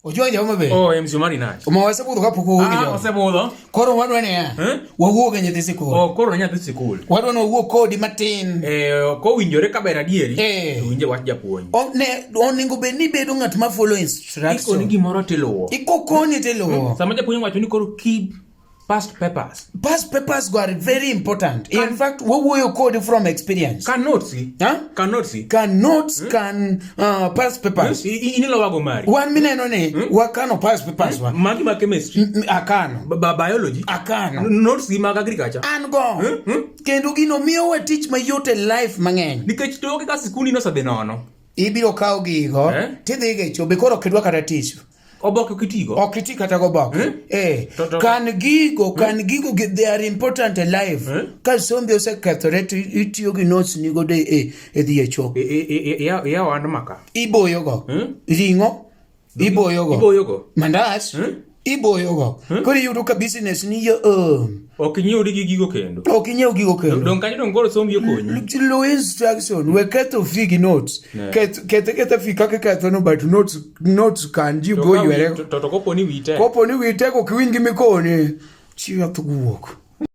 Ojwang' ja Homa Bay. Oh, MC Omari Nach. Ma wasebudho kapok wawuok gi Ah, jogo. osebudho. Koro wadwa niya, Eh? wawuog e nyithi sikul. Oh, koro nyathi sikul. Wadwa ni wawuog kodi matin. Eh, kowinjore kaber adieri, Eh. to winje wach japuonj. O- Ne, onego bed ni ibedo ng'at ma follow Ikoni instruction. gimoro tiluwo. Ikokoni tiluwo. Sama japuonj wacho ni koro keep past papers. Past papers go are very important. In fact, wawuoyo kodi from experience. Ka notes gi. Huh? Ka notes gi. Can notes, can past papers. In ilowago mari. Wan mineno ni wakano past papers wa. Magi mag chemistry. Akano. Biology. Akano. Notes gi mag agriculture. An go. Kendo gino miyowa tich mayot e life mang'eny. Nikech toke ka sikundi nosedhi nono. Ibiro kawo gigo Eh? tidhi go e cho be koro ok idwa kata tich. Oboke ok itigo. Ok iti kata goboke. Eh? Eh. To- Kan gigo, kan gigo, they are important e life. Eh? Ka sombi osekethore to itiyo gi notes ni godo e dhi e cho. Iyawo and maka. Iboyogo. Eh? Ring'o iboyogo. Iboyogo. Mandas Eh? iboyogo. Koro iyudo ka business ni yo Ok inyiew gi gigo kendo. Ok inyiew gigo kendo. Dong kanyo dong koro sombi okonyi. Luw instruction, we ketho fee gi notes. Ne. Keth kethe ketha fee kaka iketho no but notes kan ji To go ka wi- ywere. To kopo ni wiyi tek. Kopo ni wiyi tek ok iwinj gima ikoni. Chi yath guok.